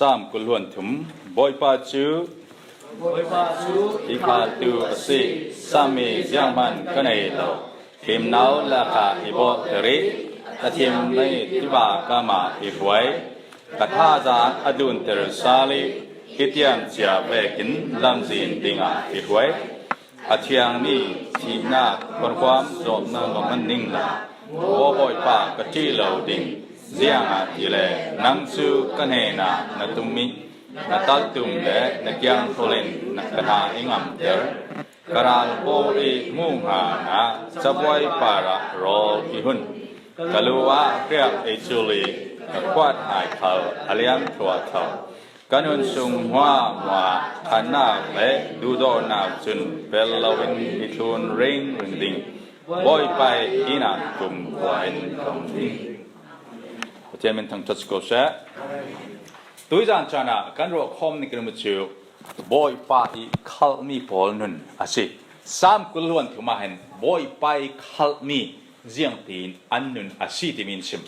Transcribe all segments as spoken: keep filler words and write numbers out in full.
Sam kul hluan thum. Bawipa cu, Bawipa cu i khaltu a si. Sami zianghman ka nei lo. Hlimno lakah i bawhter i ka thimmi tiva kamah i hruai. Ka thazaang a dunter sal i hitiang cia vekin lamzin dingah i hruai. A thiangmi thihnak khuarkhuam zawmnak a man ning la, aw Bawipa, ka ṭih lo ding. Ziangahtile nang cu ka hnenah na tummi, na taltum le na kianghrol in na ka hna i ngamter. Ka ral pawl i hmuh hna hna cabuai parah rawl i hun. Ka lu ah hriak ei cul i ka kuat hai khal a liam thluathlo. Ka nun sung hmuahhmuah khannak le duhdawtnak cun pel loin i thlun ringring ding. Bawipa i nan kum khua in ka um ding. Pathian min thangṭhat si ko seh. Tuizan caan ah kan ruah khawm ning kan um cu Bawipa i khalhmi pawl nun a si. Sam kul hluan thum ah hin Bawipa i khalhmi ziangtin an nun a si timi in sim.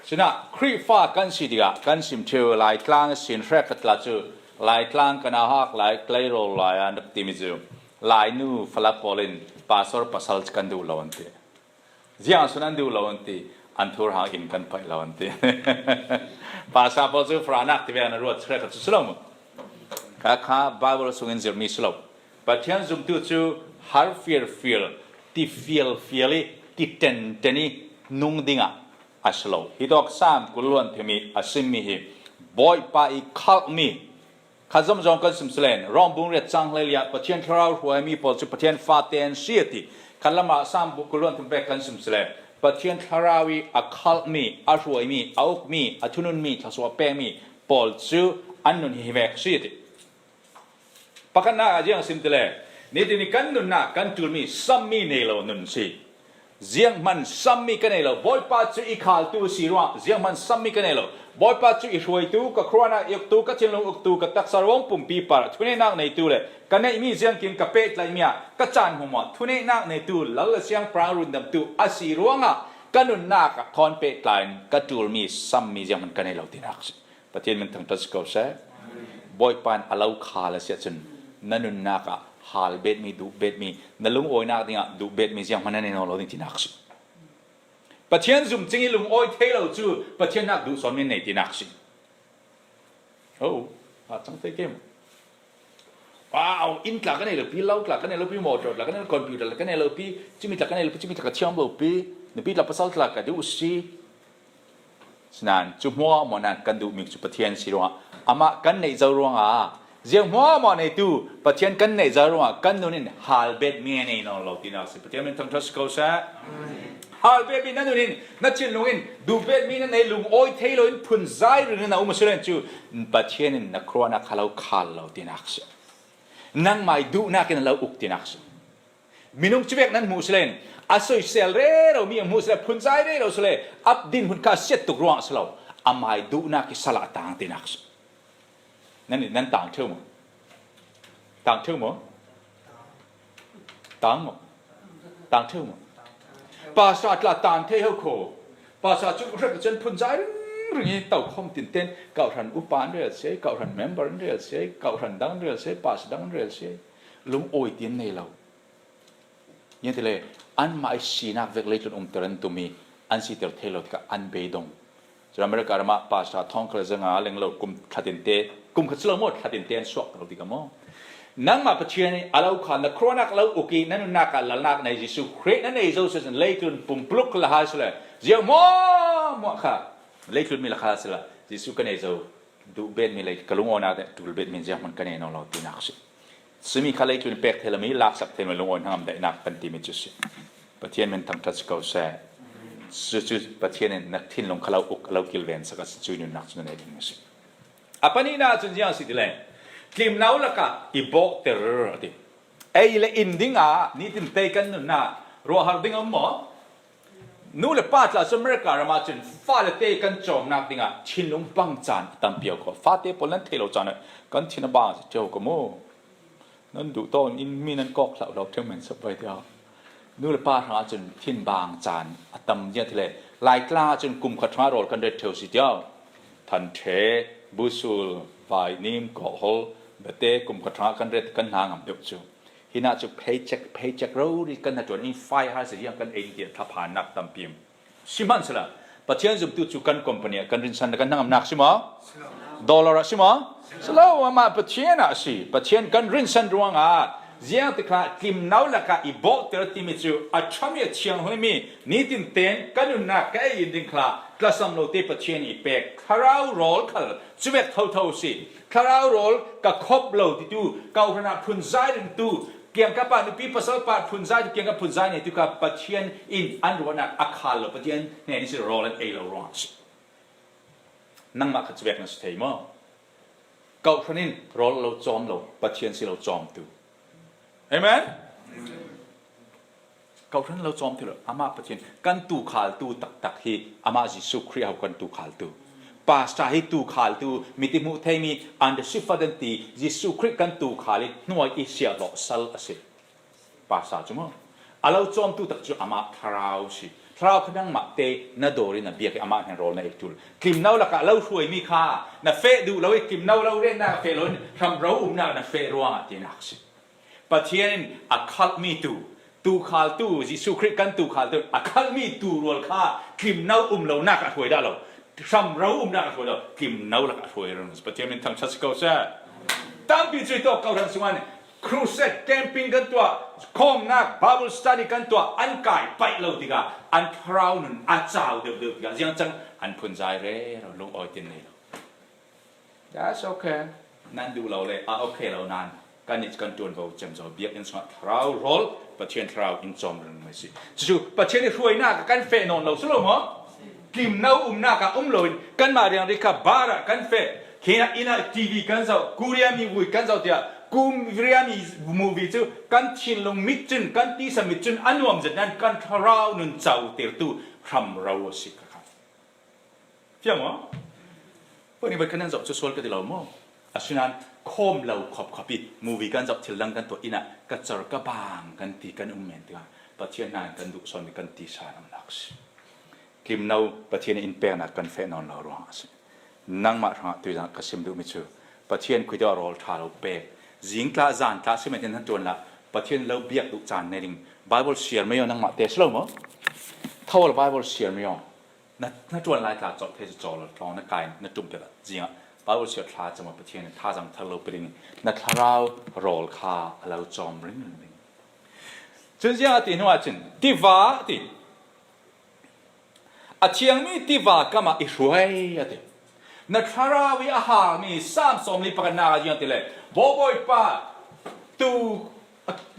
Sinah Khrihfa kan si tikah kan sim ṭheu Laitlang sin hrek ka tla cu Laitlang kan a hak lai, tleirawl lai a rak timi cu Lainu fala pawl in pastor pasal cu kan duh lo an ti. Ziang sun an duh lo an ti, an thurhang in kan paih lo an ti. Pastor pawl cu faranak ti ve an ruat hrek ka cu si lo mu. Kha kha Bible sungin zirmi si lo. Pathian zumtu cu har fialfial, ti fialfial i, ti tenten i nung dingah a si lo. Hi tawk Sam kul hluan thum i a simmi hi Bawipa i khalhmi kha zomzom kan sim si len, Rom bung riat cang hleili ah Pathian Thlarau hruaimi pawl cu Pathian fate an si a ti. Kha lamah Sam kul hluan thum pek kan sim si len, Pathian Thlarau i a khalhmi, a hruaimi, a ukmi, a thununmi, thluasuah a pekmi pawl cu an nun hi hi vek si a ti. Pakhatnak ah ziang a sim ti le, nitin i kan nunnak kan ṭulmi sammi nei lo nun si. Zianghman sammi ka nei lo, Bawipa cu i khaltu a si ruangah zianghman sammi ka nei lo. Bawipa cu i hruaitu, ka khuaruahnak i uktu, ka thinlung uktu, ka taksa ruang pumpi par, thuneihnak neitu le ka neihmi ziangkim ka pehtlaihmi ah ka caan hmuahhmuah thuneihnak neitu, lal le siangpahrang rundamtu a si ruangah ka nunnak ah thawn pehtlai in ka ṭulmi sammi zianghman ka nei lo tinak si. Pathian min thangṭhat si ko seh. Bawipa in a lo khal a si ahcun na nunnak ah hal betmi, duh betmi, na lungawinak dingah duh betmi zianghman na nei nawn lo ding tinak si. Pathian zumcing i lungawi thei lo cu Pathian nak duh sawnmi nei tinak si. Oh, a cang thei kem. Wow, inn tla ka nei lo pi, lo tla ka nei lo pi, motor tla ka nei lo, computer tla ka nei lo pi, cumi tla ka nei lo pi, cumi tla ka thiam lo pi, nupi tla pasal tla ka duh si. Sinain cu hmuahhmuah nan kan duhmi cu Pathian si ruangah, amah kan neih zo ruangah, ziang hmuahhmuah neitu Pathian kan neih zo ruangah kan nun in hal betmi a nei nawn lo tinak si. Pathian min thangṭhat si ko seh. Hal betmi na nun in, na thinlung in duh betmi na nei, lungawi thei lo in phunzai ring in na um a si len cu Pathian in na khuaruahnak kha lo khal lo tinak si. Nangmah i duhnak in a lo uk tinak si. Minung cuvek nan hmuh si len, a soisel rero mi a hmuh si le, phunzai rero si le, a dinhmun kha a siat tuk ruang a si lo, amah i duhnak i sal a tang tinak si. Nan, nan tang ṭheu maw? Tang ṭheu maw? Tang maw? Tang ṭheu maw? Pastor tla tang thei ho kho. Pastor cu hrek cun phunzai ringring i to khom tinten, kawhhran upa an rel si, kawhhran member an rel si, kawhhran dang an rel si, pastor dang an rel si. Lungawi tin nei lo. Niatile, anmah i sinak vek leitlun umter an tum i an siter thei lo tikah an beidong. Cun America ram ah pastor thawngkhat le zanga leng lo kum thlatinte, kum khat si lo maw, thlatinte an suak lo tikah maw? Nangmah Pathian i a lo kha na khuaruahnak lo uk i na nunnak ah lalnak nei Jesuh Khrih na nei zo sehsin leitlun pumpluk la hai si le, ziang hmuahhmuah kha leitlun mi la kha si la, Jesuh ka nei zo. Duh betmi lei ka lungawinak te tul betmi zianghman ka nei nawn lo tinak si. Simi kha leitlun pek thei lomi, laksak thei lomi lungawi hnangam daihnak kan timi cu si. Pathian min thangṭhat si ko seh. Cucu Pathian in na thinlung kha lo uk, a lo kilven sak a si, cui nunnak cu na nei ding si. A pahnihnak cun ziang si ti le, tlimno lakah i bawhter a ti. Ei le in dingah nitin te kan nunnak ruahhar ding a um maw? Nu le pa tla cu America ram ah cun fale te kan cawmnak dingah thinlung bang caan a tam piau ko. Fate pawl nan thei lo caan ah kan thin a bang a si ṭheu ko mu. Nan duh tawn in mi nan kawk hlah lo ṭheu men sap vai tiah. Nu le pa hrang ah cun thin bang caan a tam zia ti le Laitlang ah cun kum khat hrang rawl kan ret ṭheu si tiah. Than ṭhe, Busul, vainim, kawhhol, bete, kum khat hrangah kan ret kan hna ngam deuh cu. Hinah cu paycheck, paycheck rori kan hna ṭuan in fai har si ziang kan ei tiah thlaphannak tampi. Sihmanhsehla, Pathian zumtu cu kan company ah kan rinsan kan hnangamnak si maw? Dollar ah si maw? Si lo, amah Pathian ah a si. Pathian kan rinsan ruangah ziangtikah tlimno lakah i bawhter timi cu a ṭhami a thianghlimmi nitin ten kan nunnak ka ei in ding kha tlasam lo te Pathian i pek thlarau rawl khal cuvek thotho a si. Thlarau rawl ka khop lo titu, kawhhran ah phunzai ringtu, kiangkap ah nupi pasal pa phunzai tu, kiangkap phunzai neitu kha Pathian in an ruahnak a khal lo, Pathian hnen in si rawl an ei lo ruang a si. Nangmah kha cuvek na si thei maw? Kawhhran in rawl lo cawm lo, Pathian si lo cawmtu. Amen? Kawhhran lo cawmtu lo, amah Pathian kan tukhaltu taktak hi, amah Jesuh Khrih a ho kan tukhaltu. Pastor hi tukhaltu, mi ti hmuh theimi under shepherd an ti, Jesuh Khrih kan tukhal i hnuai i siahlawh sal a si. Pastor cu maw? A lo cawmtu tak cu amah thlarau si. Thlarau kha nangmah te na dawr in na biak i amah hnen rawl na ei ṭul. Tlimno lakah lo hruaimi kha na feh duh lo i tlimno lo rennak a feh lo in hramro umnak na feh ruangah tinak si. Pathian in a khalhmi tu, tukhaltu, Jesuh Khrih kan tukhaltu, a khalhmi tu rual kha tlimno um lonak a hruai dah lo, hramro umnak a hruai lo, tlimno lak a hruai rero. Pathian min thangṭhat si ko seh. Tampi cu hi tawk kawhhran sungah crusade camping kan tuah, khawmnak Bible study kan tuah, an kai paih lo tikah an thlarau nun a cau deuhdeuh tikah ziang cang an phunzai rero, lungawi tin nei lo. That's okay. Nan duh lo le, a okay lo nan. Kan nih kan ṭuanvo cem zo, biakinn sungah thlarau rawl, Pathian thlarau in cawm ringring a si. Cucu Pathian i hruainak ah kan feh nawn lo si lo maw? Tlimno umnak ah um loin kanmah riangri kha bar ah kan feh. Khinah inn ah T V kan zoh, Korea mi vui kan zoh tiah, Korea mi movie cu kan thinlung mit cun, kan tisa mit cun a nuam zet nan kan thlarau nun cautertu hramro a si kha khan. Fiang maw? Pawh nih kan nan zoh cu sual ka ti lo maw? Asinain khawm lo khop khop i movie kan zoh, thil dang kan tuah, inn ah ka car ka bang kan ti kan um men tikah Pathian hna in kan duh sawn mi kan ti sa namnak a si. Tlimno Pathian in peknak kan feh nawn lo ruangah a si. Nangmah hrangah tuizan ka sim duhmi cu Pathian khuitawk rawl ṭha lo pek. Zing tla, zan tla si men hin nan ṭuan lah Pathian lo biak duh caan nei ding. Bible siar mai aw nangmah te si lo maw? Tho awla Bible siar mai aw. Na, na ṭuan lai tla cawk thei cu caw law tlawng na kai, na ṭumpiak zingah Bible siar thla cam ah Pathian in thazaang thar lo pe ding, na thlarau rawl kha a lo cawm ringring ding. Cun ziang a ti hnu ah cun tiva a ti. A thiangmi tiva kam ah i hruai a ti. Na thlarau i a halmi Salm sawmli pakhatnak ah ziang ti le, Bawipa, tu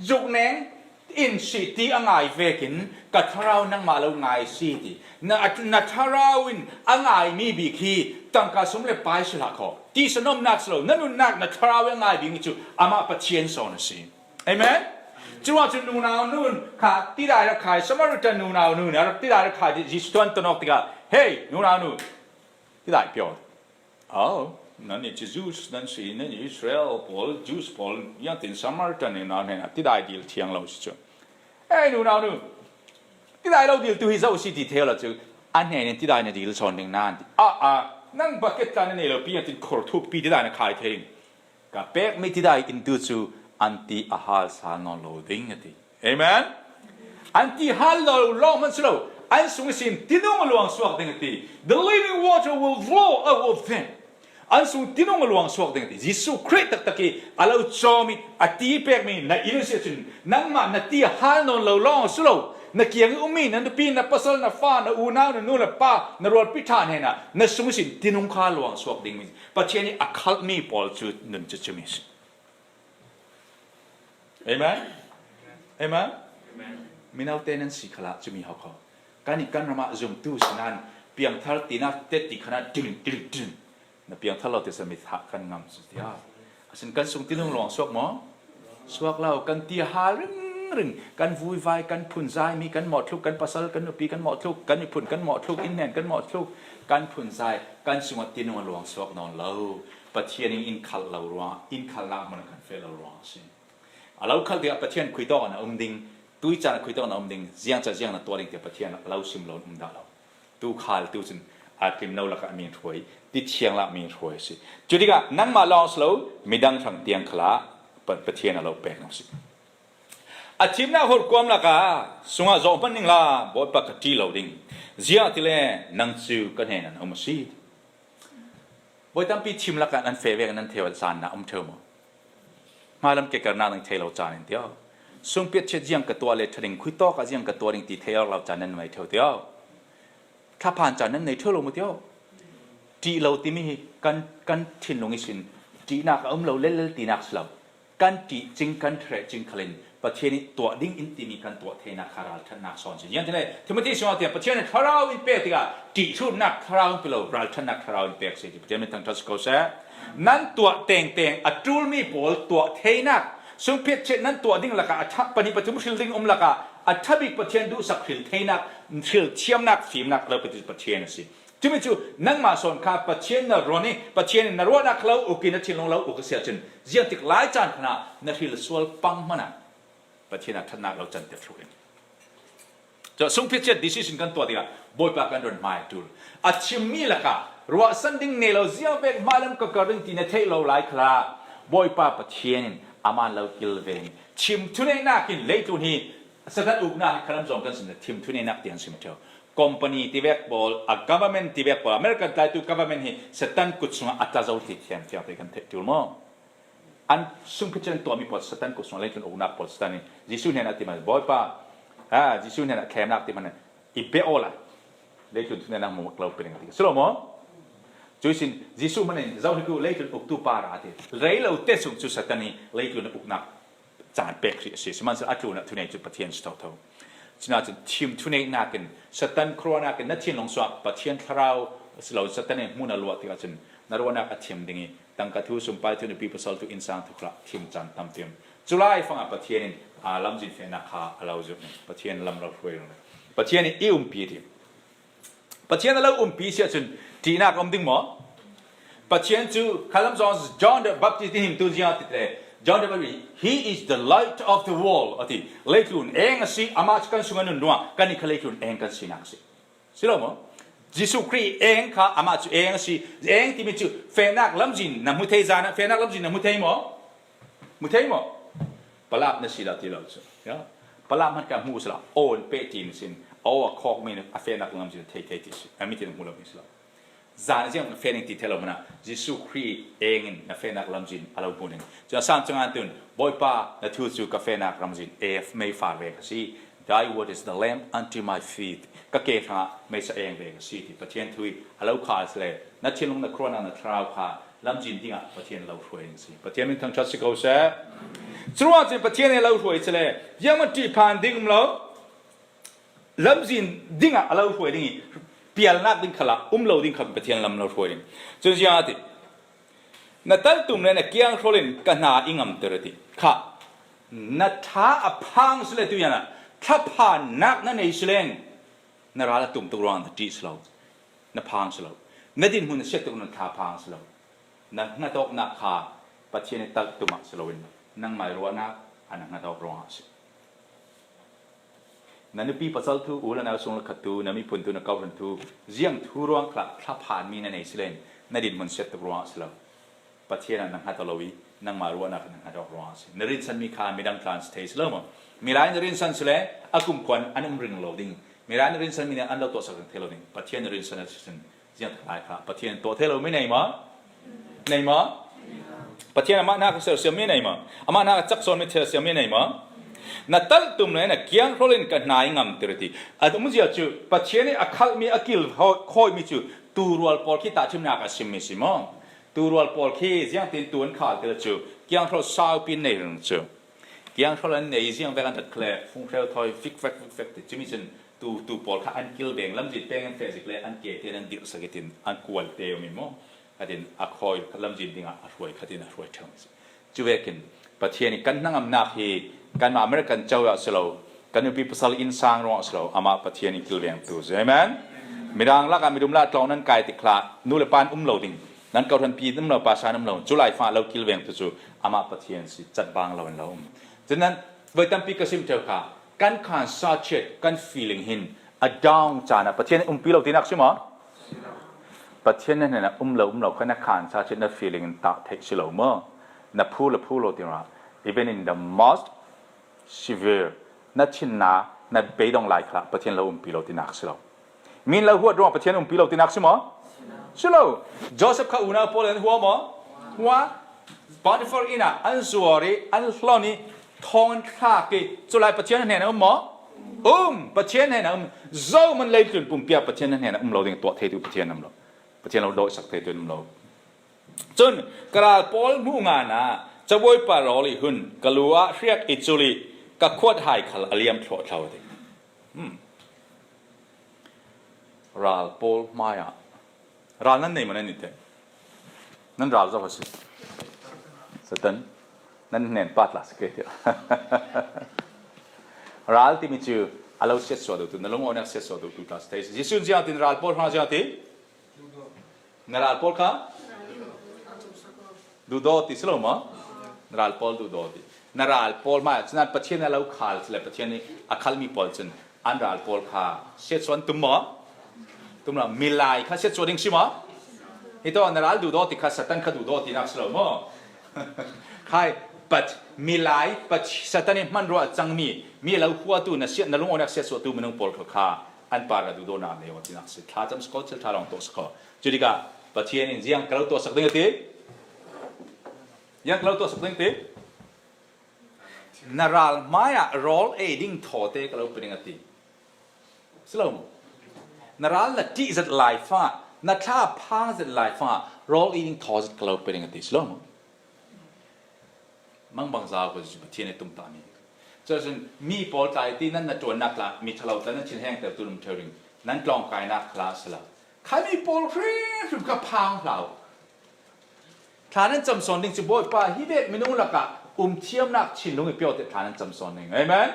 zuk neng in si ti a ngai vekin ka thlarau nangmah lo ngai si ti. Na, na thlarau in a ngaimi bik hi tangka sum le pai si hlah kho. Tisa nuamhnak si lo, na nunnak na thlarau in a ngai bikmi cu amah Pathian sawn a si. Amen? Curuangah cun nunau nu kha tidai rak khai, Samaritan nunau nu nih a rak tidai rak khai, Jesuh tuan ton awk tikah, "Hei, nunau nu, tidai pio." Oh, nannih cu Jews nan si, nannih Israel pawl, Jews pawl, ziangtin Samaritan nunau hnenah tidai dil thiang lo si cu. "Hei, nunau nu, tidai lo dil tu hi zoh si," ti thei lo cu, a hnen in tidai na dil sawn ding nan ti. "Ah, ah, nang bucket tla na nei lo pi, ziangtin khor thuk pi tidai na khai thei ding." Ka pekmi tidai in tu cu an ti a hal sal nawn lo ding a ti. Amen? An ti hal lo lawng hmanh si lo. An sung ihsin tinung a luang suak ding a ti. The living water will flow out of them. An sung tinung a luang suak ding a ti. Jesuh Khrih taktak i a lo cawm i a ti pekmi na inn si ahcun nangmah na ti a hal nawn lo lawng a si lo. Na kiang i ummi na nupi, na pasal, na fa, na unau, na nu, na pa, na rualpi ṭha hnenah na sung ihsin tinung kha luang suak dingmi Pathian i a khalhmi pawl cu nun cu cumi si. Amen? Amen? Amen. Mino te nan si khalah cumi hau kho. Kan i kan ram ah zumtu si nan piangthar tinak te ti khan ah ding, ding, ding. Na piangthar lo ti sa mi thah kan ngam si tiah. Asin kan sung tinung luang suak maw? Suak lo, kan ti a hal ringring, kan vuivai, kan phunzai mi, kan mawhthluk, kan pasal, kan nupi, kan mawhthluk, kan miphun, kan mawhthluk, in hnen, kan mawhthluk, kan phunzai, kan sungah tinung a luang suak nawn lo. Pathian in in khalh lo ruang, in khalhnak hmun kan feh lo ruang a si. A lo khalh tikah Pathian khuitawk in a um ding, tuicaan a khuitawk in a um ding, ziangca ziang na tuah ding tiah Pathian a lo sim lo in um dah lo. Tukhal tu cun A tlimno lakah mi hruai, ti thiang lah mi hruai a si. Cutikah nangmah lawng si lo, midang hrang tiang khalah Pa-, Pathian a lo pek nang si. A thimnak hurkuam lakah sungah zawh hmanh ning la, Bawipa ka ṭih lo ding. Ziah tile nang cu ka hnenah na um a si. Bawi tampi thim lakah nan feh vek nan theu zannak um ṭheu maw? Hmailam ke karnak nan thei lo caan in tio. Sungpiat chiat ziang ka tuah le ṭha ding, khuitawk ah ziang ka tuah ding ti thei awk lo caan nan mei ṭheu tio. Thlaphan caan nan nei ṭheu lo maw tio. Ṭih lo timi hi kan, kan thinlung ihsin ṭihnak a um lo lellel tinak si lo. Kan ṭih cing, kan ṭheh cing khalin Pathian ih tuah ding in timi kan tuah theinak kha ralṭhatnak sawn si. Ziangtin le Timothy sungah tiang Pathian in thlarau in pek tikah ṭih hrutnak thlarau in pe lo, ralṭhatnak thlarau in pek si ti Pathian min thangṭhat si ko seh. Nan tuah tengteng a ṭulmi pawl tuah theinak, sungphiat chiat nan tuah ding lakah a ṭha, pahnih pathum hril ding um lakah a ṭha bik Pathian duhsak hril theinak, hril thiamnak, fimnak a lo pe ti Pathian a si. Cumi cu nangmah sawn kha Pathian na ruah i Pathian in na ruahnak lo uk i na thinlung lo uk a si ahcun ziangtik lai caan khan ah na hril sual pang hmanh ah Pathian a ṭhatnak lo canter thluh in. Cun sungphiat chiat decision kan tuah tikah Bawipa kan run hmai a ṭul. A thimmi lakah ruahsan ding nei lo, ziang pek hmailam ka kar ding ti na theih lo lai khalah Bawipa Pathian in amah lo kilven. Thim thuneihnak in leitlun hi Satan uknak hi khalam zong kan sim le thim thuneihnak tiang sim ṭheu. Company tivek pawl, a government tivek pawl, American tlaitu government hi Satan kut sungah a tla zo ti thiam fiang te kan theih ṭul maw? An sungphiat chiat an tuahmi pawl Satan kut sungah leitlun uknak pawl Satan in Jesuh hnenah ti man, Bawipa, a, Jesuh hnenah khemnak ti man, i beh awla leitlun thuneihnak hmuak lo piring ti si lo maw? Cuihsin Jesuh hmanh in zohhnik uh leitlun uktu pa ra ti. Rei lo te sung cu Satan i leitlun uknak caan pek hrih a si. Sihmanhsehlaw a tlunah thunei cu Pathian si thotho. Cunah cun thim thuneihnak in Satan khuaruahnak in na thinlung sungah Pathian thlarau si lo, Satan in hmuh na luah tikah cun na ruahnak a thim ding i tangka thu, sumpai thu, nupi pasal thu, innsang thu khalah thim caan tampi um. Culai fangah Pathian in aa lamzin fehnak kha a lo zumh. Pathian lam lo hruai lo. Pathian in i umpi ti. Pathian a lo umpi si ahcun ṭihnak a um ding maw? Pathian cu khalam zong John the Baptist in him tu ziah ti te, John the Baptist, "He is the light of the world," a ti. Leitlun eng a si, amah cu kan sungah nun ruang, kan i kha leitlun eng kan sinak a si. Si lo maw? Jesuh Khrih eng kha amah cu eng a si. Eng timi cu fehnak lamzin na hmu thei, zan ah fehnak lamzin na hmu thei maw? Hmu thei maw? Palap na si lo ti lo cu. Ya. Palap hmanh ka hmu si lo. Aw in peh ti na sin. Aw a khawk mi a fehnak lamzin thei thei ti si. A mi ti na hmu lo mi si lo. Zan ziang na feh ning ti thei lo hmanh ah Jesuh Khrih eng in na fehnak lamzin a lo hmu ning. Cun a sang cang an tun Bawipa na thu cu ka fehnak lamzin a mei far ve ka si. Thy word is the lamp unto my feet. Ka ke hrangah meisa eng ve ka si ti Pathian thu i a lo khal si le na thinlung na khuaruahnak na thlarau kha lamzin dingah Pathian lo hruai ding si. Pathian min thangṭhat si ko seh. Curuangah cun Pathian he lo hruai si le ziangmah ṭih phan ding um lo. Lamzin dingah a lo hruai ding i pialnak ding khalah um lo ding kha Pathian lam lo hruai ding. Cun ziah a ti, na taltum le na kianghrol in ka hna i ngamter a ti kha. Na ṭha a phang si le tuianah thlaphannak na nei si len na ral a tum tuk ruangah na ṭih si lo, na phang si lo, na dinhmun na siat tuk na thla phang si lo. Na hngatawknak kha Pathian i taltum ah si loin nangmah i ruahnak a na hngatawk ruangah a si. Na nupi pasal thu, u le nau sung le khat thu, na miphun thu, na kawhhran thu, ziang thu ruang khalah thlaphanmi na nei si len na dinhmun siat tuk ruangah si lo. Pathian ah na hngat lo i nangmah ruahnak ah na hngat awk ruangah a si. Na rinsanmi kha midang tla an si thei si lo maw? Milai na rinsan si le a kumkhua an um ring lo ding. Milai na rinsanmi nih an lo tuahsak ring thei lo ding. Pathian na rinsan a si sin ziang tak lai kha Pathian tuah thei lo mi nei maw? Nei maw? Pathian amah hna ka sersiam mi nei maw? Amah hna ka cak sawn mi sersiam mi nei maw? Na taltum le na kianghrol in ka hna i ngamter ti. A um zia cu Pathian i a khalhmi a kil hawi-, khawimi cu turual pawl khi tahṭhimnak a simmi si maw? Turual pawl khi ziangtin tu an khal ti le cu kianghrol saupi an nei ring cu. Kianghrol an nei ziang vek an tat khle, funghreu thawi fik vek, fik vek ti. Cumi cun tu, tu pawl kha an kilveng, lamzin peng an feh zik le an ke te an dirhsak i tin an kual te mi maw? Khatin a khawi lamzin dingah a hruai, khatin a hruai ṭheu mi si. Cuvekin Pathian i kan hnangamnak hi kanmah American co ah si lo, kan nupi pasal innsang ruangah si lo, amah Pathian i kilvengtu si. Amen. Mirang lakah midum lah tlawng nan kai tik hlah, nu le pa an um lo ding, nan kawhhranpi an um lo, pastor an um lo, cu laifah lo kilvengtu cu amah Pathian si, cat bang lo in lo um. Cun nan voi tampi ka sim ṭheu kha, kan khan sa chiat, kan feeling hin a down caan ah Pathian umpi lo tinak si maw? Pathian na hnenah um lo um lo kha na khansa chin na feeling in tah theih si lo maw? Na phu le phu lo ti ra. Even in the most severe, na thinna, na beidong lai kha Pathian lo umpi lo tinak si lo. Min lo huat ruang Pathian umpi lo tinak si maw? Si lo. Joseph kha unau pawl an hua maw? Hua. Potiphar inn ah an zuar i, an hlon i, thawng an thlak i, culai Pathian hnenah um maw? Um. Pathian hnenah um. Zo man leitlun pumpi ah Pathian hnenah um lo ding tuah theitu Pathian um lo. Pathian lo dawihsak theitu um lo. Cun ka ral pawl hmuh ngan ah cabuai pa rawl i hun ka lu ah hriak i cul i ka khuat hai khal a liam thluahthlo ding. Hmm. Ral pawl hmai ah ral nan nei maw nan i teh? Nan ral zo a si. Satan nan hnen pa tla si ke tiah. Ral timi cu a lo siatsuah duhtu, na lungawnak siatsuah duhtu tla si thei si. Jesuh ziang tin ral pawl hna ziang ti? Na ral pawl kha? Duhdaw ti si lo maw? Na ral pawl duhdaw ti. Na ral pawl hmai ah cun Pathian a lo khal si le Pathian nih a khalmi pawl cun an ral pawl kha siatsuah an tum maw? Tum lo, milai kha siatsuah ding si maw? Hi tawh na ral duhdaw ti kha Satan kha duhdaw tinak si lo maw? Khai, Pat, milai, Pat, Satan i hmanrua a cangmi, mi a lo huatu, na siat, na lungawnak siatsuahtu minung pawl kha kha an par a duhdawtnak nei aw tinak si. Thlacam si ko, thil ṭha lawng tuah si ko. Cu tikah Pathian in ziang ka lo tuahsak ding a ti? Ziang ka lo tuahsak ding a ti? Na ral hmai ah rawl ei ding thawte ka lo pe ding a ti. Si lo maw? Na ral na ṭih zat lai fah, na thla pha zat lai fah, rawl ei ding thaw zat ka lo pe ding a ti. Si lo maw? Mangbangza ko cu Pathian i tumtahmi. Cucun mi pawl tla i ti nan na ṭuannak tla, mi ṭhalo tla nan thinhengtertu nan ṭheu ding, nan tlawngkainak khal a si lo. Kha mi pawl hrimhrim kha phang hlah uh. Thla nan camsawn ding cu Bawipa, hi vek minung lakah um thiamnak thinlung i pio te thla nan camsawn ding. Amen.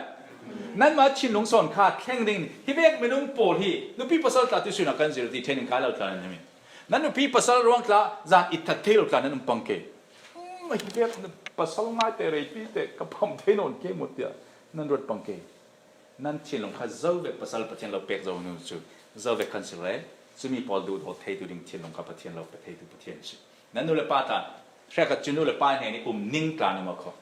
Nanmah thinlung sawn kha thleng ding, hi vek minung pawl hi nupi pasal tla tu sunak kan zir ti ṭhenin kai lo tla nan himi. Nan nupi pasal ruang tla zan i that thei lo tla nan um pang ke. Hmm, hi vek pasal ngai te reipi te ka pam thei nawn ke maw tiah nan ruat pang ke. Nan thinlung kha zo vek pasal Pathian lo pek zo nu cu zo vek kan si le, cumi pawl duhdaw theitu ding thinlung kha Pathian lo pe theitu Pathian a si. Nan nu le pa tla hriakat cu nu le pa hnen i um ning tla nu ma kho.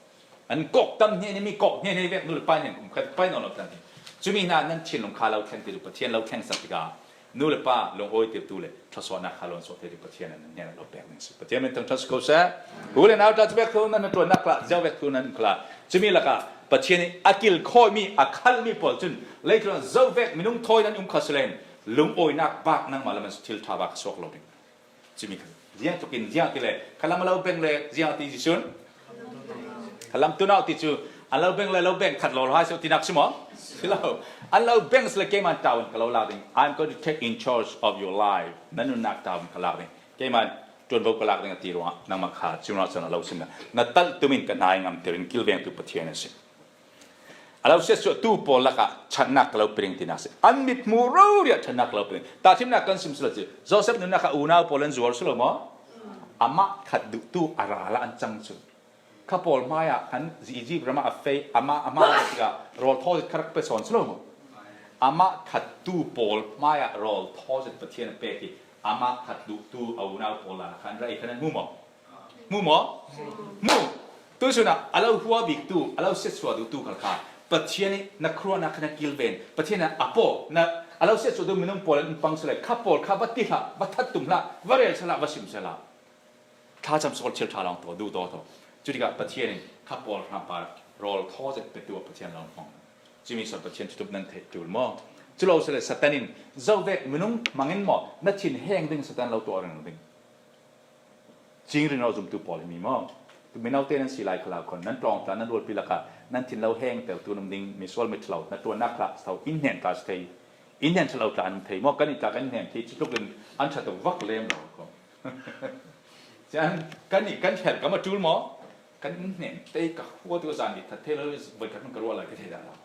An kok tam hnen i mi kok hnen i vek nu le pa hnen um khat pai nawn lo tla hi. Cumi hna nan thinlung kha lo thleng ti cu Pathian lo thleng sak tikah nu le pa lungawi tirtu le thluasuahnak kha luan suah theitu Pathian an hnenah lo pek ding si. Pathian min thangṭhat si ko seh. U le nau tla cu pek thu nan hnaṭuannak tla zo vek thu nan um khala. Cumi lakah Pathian i a kilkhawimi, a khalmi pawl cun leitlun ah zo vek minung thawi nan um kha si len lungawinak bak nangmah lam an thil ṭha bak suak lo ding. Cumi kha ziang tukin ziang ti le khalam a lo beng le ziang ti Jesuh in khalam tunau ti cu a lo beng le lo beng khat law hai sio tinak si maw? Si lo. An lo beng si le keimah tawn ka lo lak ding. I'm going to take in charge of your life. Nan nunnak tawn ka lak ding. Keimah ṭuanvo ka lak ding a ti ruangah nangmah kha cunah cun a lo sim na, na talh tumin ka hnai ngamter in kilvengtu Pathian a si. A lo siatsuahtu pawl lakah ṭhatnak ka lo pe ding tinak si. An mithmuh rori ah ṭhatnak ka lo pe ding. Tahṭhimnak kan sim si lo cu Joseph nunnak ah unau pawl an zuar si lo maw? Amah khat duhtu a ral ah an cang cu. Kha pawl hmai ah khan Egypt ram ah a fei, amah, amah a tikah rawl thaw zet kha rak pe sawn si lo maw? Amah khat tu pawl hmai ah rawl thaw zet Pathian a pek i amah khat duhtu a unau pawl lakah khan ra i khan an hmu maw? Hmu maw? Hmu. Tuisun ah a lo hua biktu, a lo siatsuah duhtu khal kha Pathian i na khuaruahnak kha na kilven, Pathian ah a paw, na a lo siatsuahtu minung pawl in pang si le, kha pawl kha va ti hlah, va that tum hlah, va rel hlah, va sim hlah. Thlacam sawl thil ṭha lawng taw, duhdaw taw. Cu tikah Pathian in kha pawl hrampa rawl thaw zet petu a Pathian lo hmang. Cumi sawn Pathian thutup nan theih ṭul maw? Cu lo si le Satan in zo vek minung hmangin maw na thin heng ding Satan lo tuah ring ding. Cingring lo zumtu pawl hi mi maw? Mino te nan si lai khalau khon, nan tlawng tla, nan rualpi lakah nan thin lo heng tertu nan um ding, misual mitthlo, na ṭuannak tla si tho, in hnen tla si thei, in hnen ṭhalo tla an um thei maw? Kan i tla kan hnem thei, cutluk in an ṭha tuk vak lem lo kho. Cun kan i kan ṭhel kam a ṭul maw? Kan in hnem te ka khua tu zan i that thei lo, voi ka hmun ka ruah lai ka thei dah lo.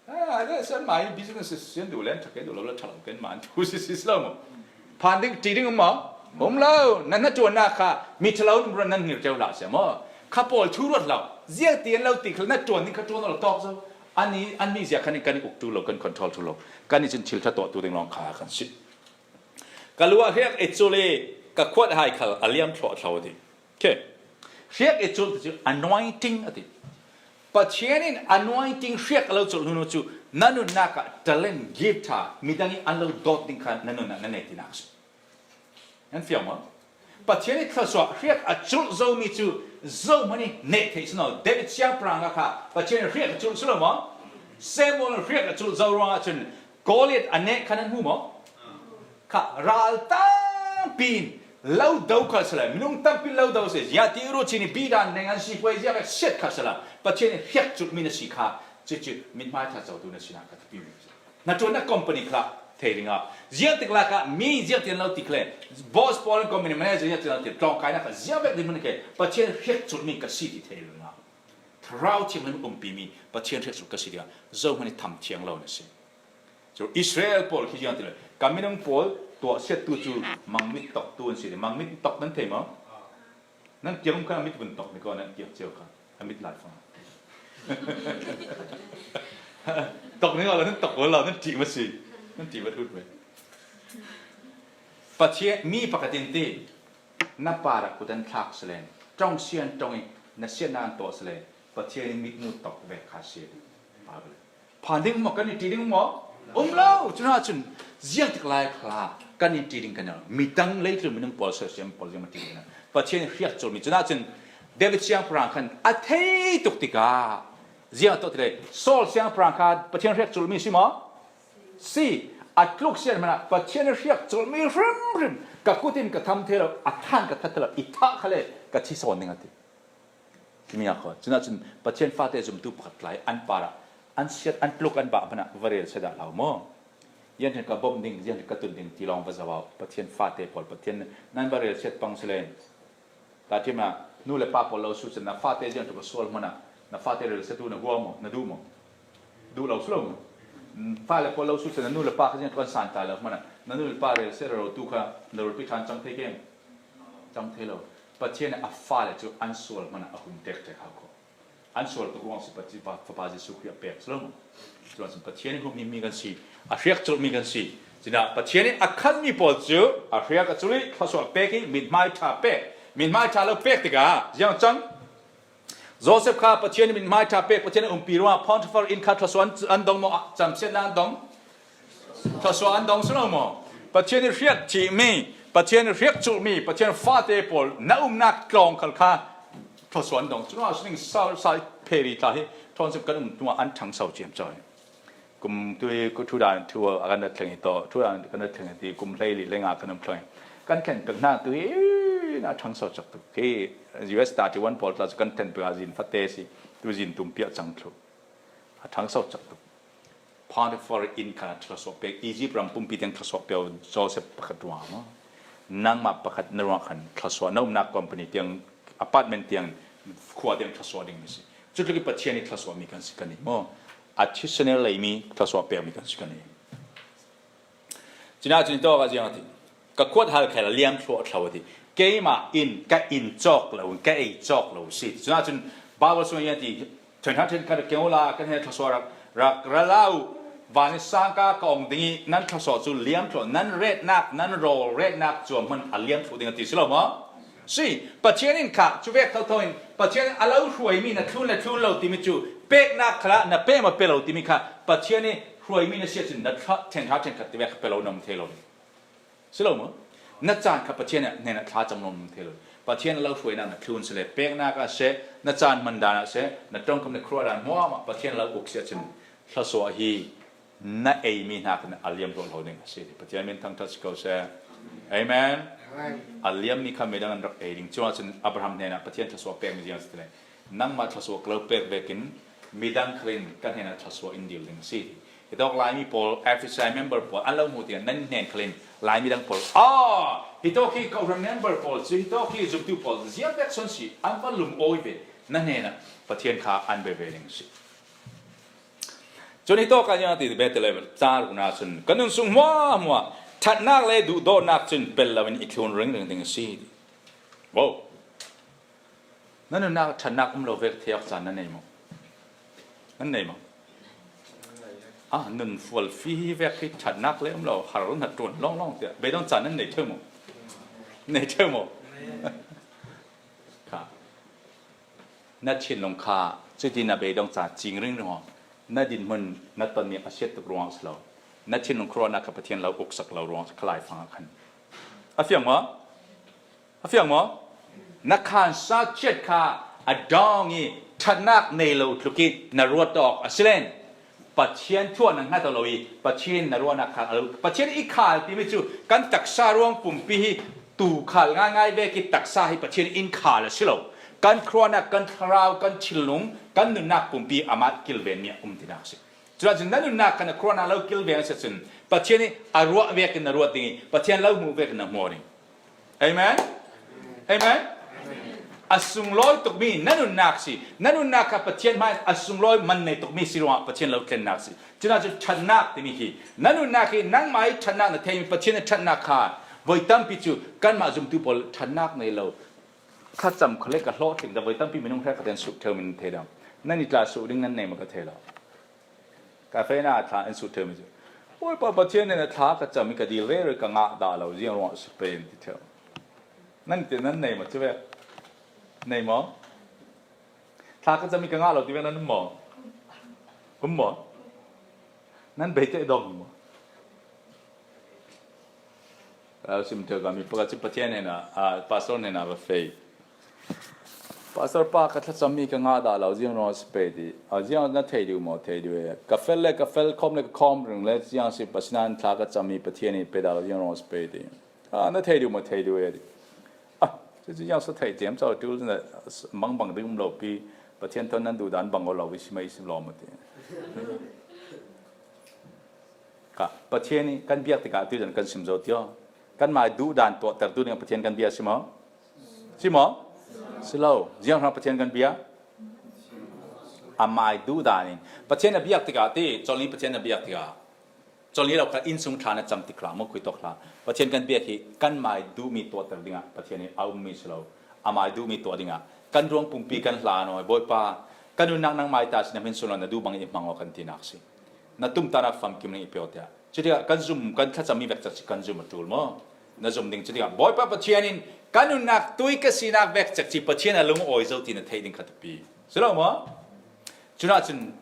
Ah, that's my business is sian duh len ṭha ke duh lo le ṭha lo ken man thu si si lo maw? Phan ding ṭi ding um maw? Um lo. Nan hnaṭuannak kha mi ṭhalo in um run nan ngir ṭeu hlah sia maw? Kha pawl thu ruat lo. Ziang ti an lo ti kha hnaṭuan ding kha ṭuan lo tawk zo. An i, an mi zia khan in kan i uk ṭul lo, kan control ṭul lo. Kan i cun thil ṭha tuahtu ding lawng kha kan si. Ka lu ah hriak i culh i ka khuat hai khal a liam thluahthlo a ti. Okay. Hriak i culh ti cu anointing a ti. Pathian in anointing hriak a lo culh hnu cu na nunnak ah talent, gift, midang in an lo dawt ding kha na nun ah na nei tinak a si. Nan fiang maw? Pathian i thluasuah hriak a culh zomi cu zohhmanh i neh theih si lo. David siangpahrang kha Pathian i hriak a culh si lo maw? Samuel hriak a culh zo ruangah cun Goliath a neh kha nan hmu maw? Kha ral tampi in lo do kha si lo, minung tampi lo do si, ziah ti ruh chin i bidan neng an si puai ziah vek siat kha si lo. Pathian i hriak culhmi na si kha cucu mithmai ṭha cotu na sinak kha thupi mi. Hnaṭuan na company khal thei ringah ziangtik lak ah mi ziangtin lo ti khle, boss pawl in company manager ziangtin lo ti tlawngkainak kha ziang vek ding hmun khe Pathian hriak culhmi ka si ti thei ringah Thlarau Thianghlim umpi mi Pathian hriak culh ka si dingah zohhmanh i tham thiang lo na si. Cu Israel pawl khi ziangtin lo ka minung pawl tuahsiattu cu mangmit toktu an si. Mangmit tok nan thei maw? Nan kiang um kha a mit vun tok ni ko, nan kiang cio kha a mit lai fang. Tok ni ko lo, nan tok ko lo, nan ṭih ma si. Nan ṭih ma thut ve. Pathian mi pakhat in ti na par ah kut an thlak salen ṭong sian ṭong i na sian nan tuah salen Pathian in mit nu tok ve kha si. Bible. Phan ding maw, kan i ṭih ding maw? Um lo. Cunah cun ziangtik lai khal kan i ṭih ding kan i lo. Midang leitlun minung pawl, sersiam pawl ziang ṭih ding kan i lo. Pathian hriak culhmi. Cunah cun David siangpahrang khan a thei tuk tikah ziang a tuah ti le, Saul siangpahrang kha Pathian hriak culhmi si maw? Si. A tluk sian hmanh ah Pathian hriak culhmi hrimhrim, ka kut in ka tham thei lo, a than ka that thei lo, i thah khal le ka thi sawn ding a ti. Timi a khaw. Cunah cun Pathian fate zumtu pakhat tlai an par ah an siat, an tluk, an bah hmanh ah va rel sia dah hlah u maw? Ziangtin ka bawmh ding, ziangtin ka tun ding ti lawng va zoh u. Pathian fate pawl, Pathian nan va rel siat pang si len. Tahṭhim ah nu le pa pawl lo su cun na fate ziangtluk a sual hmanh ah na fate rel siatu na hua maw, na duh maw? Duh lo si lo maw? Fale pawl lo su cun na nu le pa kha ziangtluk an san ta lo hmanh ah na nu le pa rel siat rero tu kha na rulpi ṭhan cang thei keng? Cang thei lo. Pathian a fale cu an sual hmanh ah a hun ṭekṭek hau ko. An sual tuk ruang si Pathian, Fapa Jesuh Khrih a pek si lo. Cuan sin Pathian i humhimmi kan si, a hriak culhmi kan si. Cina Pathian in a khanmi pawl cu a hriak a culh i thluasuah pek i mithmai ṭha pek. Mithmai ṭha lo pek tikah ziang cang? Joseph kha Pathian in mithmai ṭha pek, Pathian a umpi ruangah Potiphar inn kha thluasuah an, an dong maw? Camsiatnak an dong? Thluasuah an dong si lo maw? Pathian i hriak ṭhimi, Pathian i hriak culhmi, Pathian fate pawl na umnak tlawng khal kha thluasuah an dong. Cun a sining sa, sa pheri tla hi thluasuah kan um tungah an ṭhangso ciamco hi. Kum tu hi, ku thu dan thu a kan rat thleng hi tawh, thu dan kan rat thleng hi ti kum hlei li hlei nga kan um thleng hi. Kan thlen pek hna tu hi na ṭhangso cak tuk. Hi U S thirty-one pawl tla cu kan thlen pek ah zin fate si, tu zin tum piah cang thluh. A ṭhangso cak tuk. Potiphar inn khan a thluasuah pek, Egypt ram pumpi tiang thluasuah pek Joseph pakhat ruang maw? Nangmah pakhat na ruang khan thluasuah, na umnak company tiang, apartment tiang, khua tiang thluasuah ding mi si. Cutluk i Pathian i thluasuah mi kan si kan i maw? A thisen leimi thluasuah pek mi kan si kan i. Cina cun tawk ah ziang a ti. Ka khuat hal khal a liam thluah thlo a ti. Keimah in ka inn cawk lo, ka ei cawk lo si. Cunah cun Bible sung ah ti, ṭhen hna ṭhen khat keng ula, kan he thluasuah rak, rak ra lo. Van i sangka ka ong ding i nan thluasuah cu liam thluah, nan retnak, nan rawl retnak cuam hmanh a liam thluh ding a ti si lo maw? Si. Pathian in kha cu vek thotho in Pathian in a lo hruaimi na thlun le thlun lo timi cu peknak khalah na pem a pe lo timi kha Pathian i hruaimi na si ahcun na thla, ṭhen hra ṭhen khat ti vek kha pe lo na um thei lo. Si lo maw? Na caan kha Pathian hnenah thlacam lawng na um thei lo. Pathian a lo hruainak na thlun si le, peknak ah seh, na caan hman dan ah seh, na ṭongkam le khuaruah dan hmuahhmuah Pathian a lo uk si ahcun thluasuah hi na eimi hna khan a liam hlawhhlo ding a si. Pathian min thangṭhat si ko seh. Amen. Amen. A liammi kha midang an rak ei ding. Cuah cun Abraham hnenah Pathian thluasuah pekmi ziang si ti le, nangmah thluasuah ka lo pek vekin midang khalin ka hnenah thluasuah in dil ding a si. Hitawk Laimi pawl, F S I member pawl an lo hmuh tiang nan hnen khalin Laimi dang pawl, ah, hitawk hi kawhhran member pawl si, hitawk hi zumtu pawl ziang pek son si, an va lum awi ve, na hnenah Pathian kha an ve ve ding a si. Cun hitawk ah ziang a ti, Bethel car rukna cun kan nun sung hmuahhmuah ṭhatnak le duhdawtnak cun pel loin i thlun ringring ding a si. Wow. Nan nunnak ṭhatnak um lo vek theih awk caan nan nei maw? Nan nei maw? A, nun fual fi hi vek hi ṭhatnak le um lo, har hna ṭuan lawnglawng tiah beidong caan nan nei ṭheu maw? Nei ṭheu maw? Kha. Na thinlung kha cuti na beidong caan cing ringring aw. Na dinhmun na tonmi a siat tuk ruang a si lo. Na thinlung khuaruahnak kha Pathian lo uksak lo ruang a si kha, Laifang ah khan. A fiang maw? A fiang maw? Na khansa chiat kha a dawng i ṭhatnak nei lo tluk i na ruat awk a si len Pathian thu ah na hngat lo i Pathian na ruahnak kha a lo, Pathian i khal timi cu kan taksa ruang pumpi hi tu khal ngaingai vek i taksa hi Pathian in khal a si lo. Kan khuaruahnak, kan thlarau, kan thinlung, kan nunnak pumpi amah kilven mi a um tinak a si. Cucaah cun na nunnak kha na khuaruahnak lo kilven a si cun Pathian i a ruah vekin na ruat ding i Pathian lo hmuh vekin na hmuh ding. Amen? Amen? A sunglawi tukmi na nunnak si. Na nunnak kha Pathian hmai a sunglawi man nei tukmi si ruangah Pathian lo tlennak si. Cucaah cun ṭhatnak timi hi, na nunnak hi nangmah i ṭhatnak na theimi, Pathian i ṭhatnak kha voi tampi cu kanmah zumtu pawl ṭhatnak nei lo. Thlacam khawh le ka hlawhtling dah voi tampi minung hrekkhat in suk ṭheu min thei dang. Nan i tla suk ding nan nei maw ka thei lo. Ka fena thla in suk ṭheu min cu, Bawipa Pathian nih na thla ka cam i ka dil rero i ka ngah dah lo, ziang ruangah si pei in ti ṭheu. Nan ti nan nei maw cu vek? Nei maw? Thla ka cam i ka ngah lo ti vek nan um maw? Um maw? Nan bei te dong maw? Sim ṭheu ka mi pakhat cu Pathian hnenah, aa, pastor hnenah va fei. Pastor pa, ka thlacammi ka ngah dah lo, ziang ruang a si pei ti. A, ziang na thei dih maw? Thei dih e. Ka fel le ka fel, khawm le ka khawm ring le ziang si, asinain thla ka cammi Pathian nih pe dah lo, ziang ruang a si pei ti. A, na thei dih maw? Thei dih e ti. A, cucu ziang sa thei ciam co tul, mangbang ding um lo pi, Pathian thawn nan duh dan bang aw lo i si mai i si lawm a ti. Ka, Pathian nih kan biak tikah tuizan kan sim zo tio. Kanmah duh dan tuahtertu ding Pathian kan biak si maw? Si maw? Si lo. Ziang hrang Pathian kan biak? Amai duh dan in. Pathian a biak tikah ti, colhni Pathian a biak tikah. Colhni lo kha innsung thla na cam tik hlah, maw khui tawk hlah. Pathian kan biak hi kanmai duhmi tuahter dingah Pathian hi a ummi si lo. Amai duhmi tuah dingah. Kan ruang pumpi kan hla nawi, Bawipa, kan nunnak nangmai ta si, na hmin sun lo, na duh bang i hmang aw kan tinak si. Na tumtahnak famkim ning i pio tiah. Cutikah kan zum, kan thlacammi vek cekci kan zum a ṭul maw? Na zum ding cutikah Bawipa Pathian in kan nunnak tui ka sinak vek cekci Pathian a lungawi zo ti na theih ding kha tupi si lo maw? Cunah cun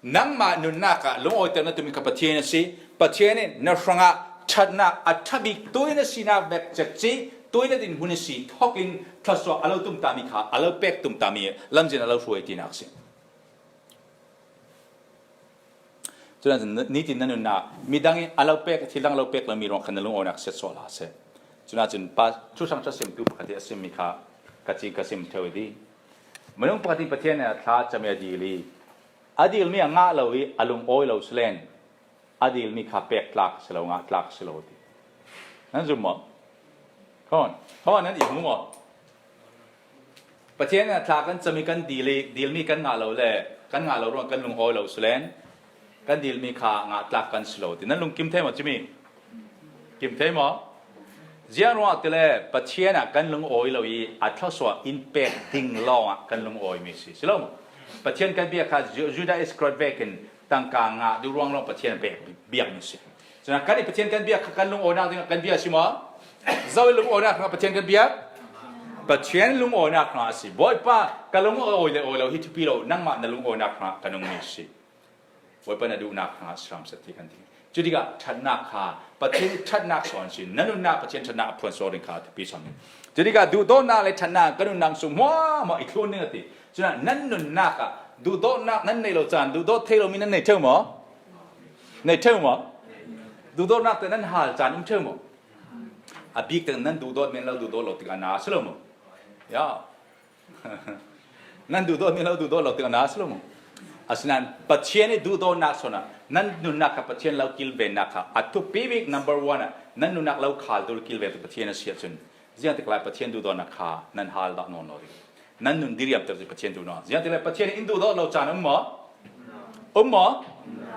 nangmah nunnak ah lungawiter na tummi kha Pathian a si. Pathian in na hrangah ṭhatnak a ṭha bik tui na sinak vek cekci tui na dinhmun a si thawkin thluasuah a lo tumtami kha a lo pek tumtami lamzin a lo hruai tinak a si. Cun nitin na nunnak midang in a lo pek, thil dang a lo pek lomi ruang khan na lungawinak siatsuah hlah seh. Cun ahcun pa, thuhrang ṭha simtu pakhat hi a simmi kha ka ci, ka sim ṭheu i ti. Minung pakhat in Pathian nih a thla a cam i a dil i, a dilmi a ngah lo i a lungawi lo si len, a dilmi kha pek tlak si lo, ngah tlak si lo ti. Nan zum maw? Khon, khon nan i hmu maw? Pathian in a thla kan cam i kan dil i, dilmi kan ngah lo le, kan ngah lo ruang kan lungawi lo si len, kan dilmi kha ngah tlak kan si lo ti. Nan lungkim thei maw cumi? Kim thei maw? Ziang ruangah ti le Pathian ah kan lungawi lo i a thluasuah in pek ding lawngah kan lungawimi si, si lo maw? Pathian kan biak kha Ju-, Judah Iscariot vekin tangka ngah duh ruang lawng Pathian a pek biakmi si. Cun kan i Pathian kan biak kha kan lungawinak dingah kan biak si maw? Zo i lungawinak hrangah Pathian kan biak? Pathian lungawinak hrangah a si. Bawipa, ka lungawi le awi lo hi thupi lo, nangmah na lungawinak hrangah ka nungmi si. Bawipa na duhnak hrangah a si hram seh ti kan ti. Cutikah ṭhatnak kha Pathian ṭhatnak sawn si. Na nunnak Pathian ṭhatnak a phuan sawn ding kha thupi sawn. Cutikah duhdawtnak le ṭhatnak ka nunnak sung hmuahhmuah i thlun ding a ti. Cunah nan nunnak ah duhdawtnak nan nei lo caan, duhdawt thei lomi nan nei ṭheu maw? Nei ṭheu maw? Duhdawtnak te nan hal caan um ṭheu maw? A bik te nan duhdawt men lo, duhdawt lo tikah na si lo maw? Ya. Nan duhdawt men lo, duhdawt lo tikah na si lo maw? Asinain Pathian i duhdawtnak sawn ah nan nunnak kha Pathian lo kilvennak kha a thupi bik number one ah nan nunnak lo khal dur kilven tu Pathian a si ahcun, ziangtik lai Pathian duhdawtnak kha nan hal dah nawn lo ding. Nan nun diriamter cu Pathian duh nawn. Ziangtik lai Pathian in duhdawt lo caan um maw? Um maw?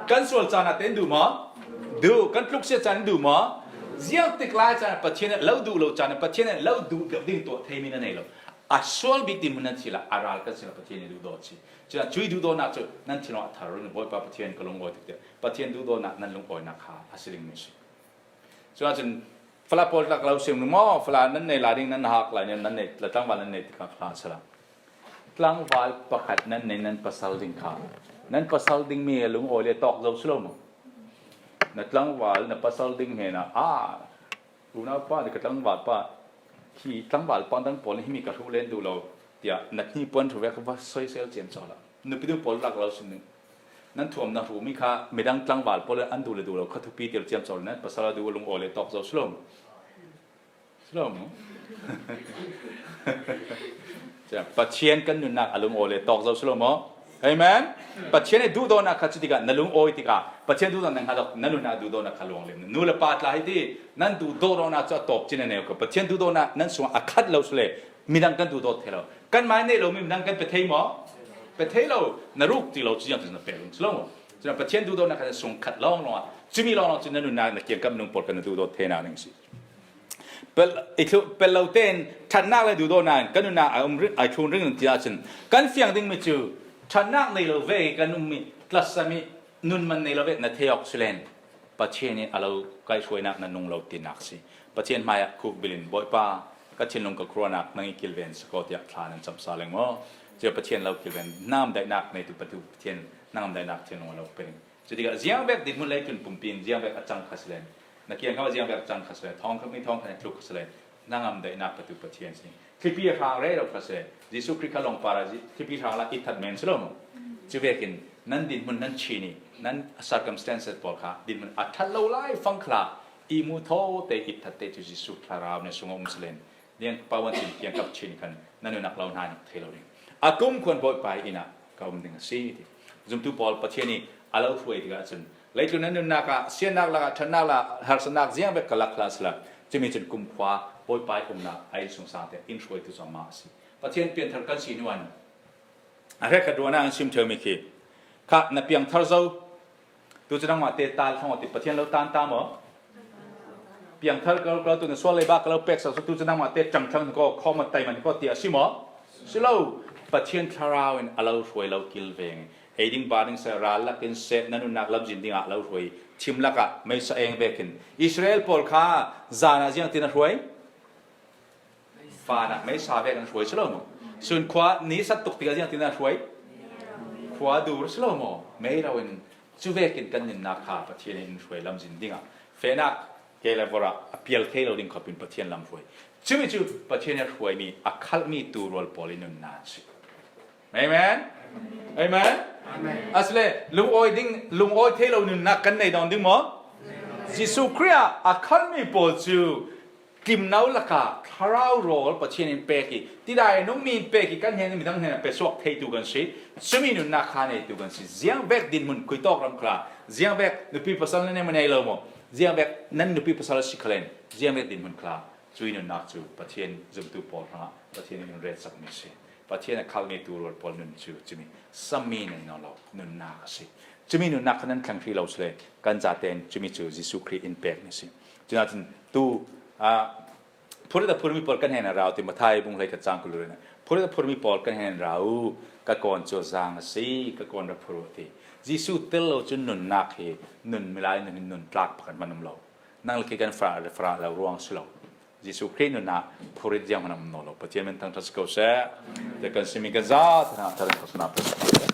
Kan sual caan ah te in duh maw? Duh. Kan tluksia caan in duh maw? Ziangtik lai caan ah Pathian in lo duh lo caan ah Pathian in lo duh deuh ding tuah theimi na nei lo. a sual bik dinhmun nan thei lai a ral kan si lai Pathian in duhdawt si. Cun a cui duhdawtnak cu nan thinlung ah thar rih, Bawipa Pathian ka lungawi tuk tiah Pathian duhdawtnak nan lungawinak kha a si dingmi si. Cun ahcun fala pawl tlak lo sim maw, fala nan nei lai ding nan hak lai, nan nei, tlangval nan nei tikah fala si lai. Tlangval pakhat nan nei, nan pasal ding kha, nan pasal dingmi a lungawi le tawk zo si lo maw? Na tlangval, na pasal ding hnenah, "Ah, unau pa, ka tlangval pa, hi tlangval pa dang pawl nih himi ka hruh len duh lo," tiah na hnipuan hru vek va soisel ciamco hlah. Nupi nu pawl tlak lo sim ning. Nan thuam na hrumi kha midang tlangval pawl an duh le duh lo kha thupi tiah ciamco le nan pasal a duh a lungawi le tawk zo si lo maw? Si lo maw? Pathian kan nunnak a lungawi le tawk zo si lo maw? Amen. Pathian i duhdawtnak kha cutikah na lungawi tikah Pathian duhdawtnak hnga dawk na nunnak duhdawtnak kha luang lem. Nu le pa tla hi ti, nan duhdawtnak cu a tawp cin a neu kha. Pathian duhdawtnak nan sungah a khat lo si le midang kan duhdawt thei lo. Kanmah i neih lomi midang kan pe thei maw? Pe thei lo. Na ruk ti lo cu ziangtin na pe lung si lo maw? Cun Pathian duhdawtnak kha na sung khat lawnglawng ah, cumi lawnglawng cun na nunnak, na kiangkap minung pawl kan na duhdawt theinak ding si. Pel, i thlu, pel lo tein ṭhatnak le duhdawtnak in kan nunnak a um ri-, a thlun ring ti ahcun kan fiang dingmi cu ṭhatnak nei lo ve kan ummi, tlasami, nun man nei lo ve na thei awk si len Pathian in a lo kaihhruainak na nung lo tinak si. Pathian hmaiah khukbil in, "Bawipa, ka thinlung ka khuaruahnak nang i kilven si ko," tiah thla nan camsa leng maw? Cia Pathian lo kilven, hnangam daihnak neitu patu Pathian hnangam daihnak thinlung a lo pe ding. Cutikah ziangvek dinhmun leitlun pumpi in ziangvek a cang kha si len, na kiangkap ah ziangvek a cang kha si len, thawngkhat mi thawngkhat in tluk kha si len, hnangam daihnak patu Pathian si. Thlipi a hrang rero kha si len, Jesuh Khrih kha lawngpar ah zi-, thlipi hrang la i that men si lo maw? Cuvekin nan dinhmun nan chin i, nan circumstances pawl kha dinhmun a ṭhat lo lai fang kha la, i mu thaw te, i that te cu Jesuh Thlarau na sungah um si len, Liangpa van cin kiangkap chin khan nan nunnak lo hna nak thei lo ding. A kumkhuan Bawipa inn ah ka um ding a si ti. Zumtu pawl Pathian i a lo hruai tikah cun leitlun nan nunnak ah siannak lakah ṭhatnak la harsatnak ziangvek ka lak hlah sila. Cumi cun kumkhua Bawipa i umnak a innsungsang te in hruaitu cu amah a si. Pathian pianthar kan si hnuah a hrekkhat ruahnak an sim ṭheumi khi kha na piangthar zo. Tu cu nangmah te tal thong ti Pathian lo tan ta maw? Piangthar ka lo, ka lo tu na sual leiba ka lo peksak cu tu cu nangmah te ṭangṭhang ko, khawm a taiman ko ti a si maw? Si lo. Pathian Thlarau in a lo hruai lo kilveng. Ei ding ba ding seh, ral lak in seh, na nunnak lamzin dingah a lo hruai. Thim lakah meisa eng vekin Israel pawl kha zan ah ziangtin a hruai? Van ah meisa vek an hruai si lo maw? Cun khua ni sat tuk tikah ziangtin a hruai? Khua dur si lo maw? Mei lo in cu vekin kan nunnak kha Pathian in hruai lamzin dingah fehnak ke le vorh ah a pial thei lo ding khawpin Pathian lam hruai. Cumi cu Pathian in a hruaimi, a khalhmi tu rual pawl i nunnak si. Amen. Amen. Amen. Asile, lungawi ding, lungawi thei lo nunnak kan nei dawn ding maw? Jesuh Khrih ah a khalmi pawl cu tlimno lakah thlarau rawl Pathian in pek i, tidai nungmi in pek i, kan hnen midang hnen ah pe suak theitu kan si. Cumi nunnak kha neitu kan si. Ziangvek dinhmun khuitawk ram khla, ziangvek nupi pasal nan nei maw, nei lo maw? Ziangvek nan nupi pasal a si khalen, ziangvek dinhmun khla, cui nunnak cu Pathian zumtu pawl hrangah Pathian in in retsakmi a si. Pathian a khalhmi tu rual pawl nun cu cumi sammi nei nawn lo nunnak a si. Cumi nunnak kha nan thleng hrih lo sile kan zaten cumi cu Jesuh Khrih in pekmi a si. Cunain tu, ah, phurit a phurmi pawl kan hnen a ra u ti Matthai bung hleikhat cang kul le phurit a phurmi pawl kan hnen a ra u, ka kawn cu a zaang a si, ka kawn ra phur u a ti. Jesuh tel lo cun nunnak hi nun milai nun, nun tlak pakhat hmanh um lo. Nang le kei kan farah, farah lo ruang si lo. Jesuh Khrih nun ah phurit zianghman a um nawn lo. Pathian min thangṭhat si ko seh. Te kan simi kan za, thana thar in thawsana pe.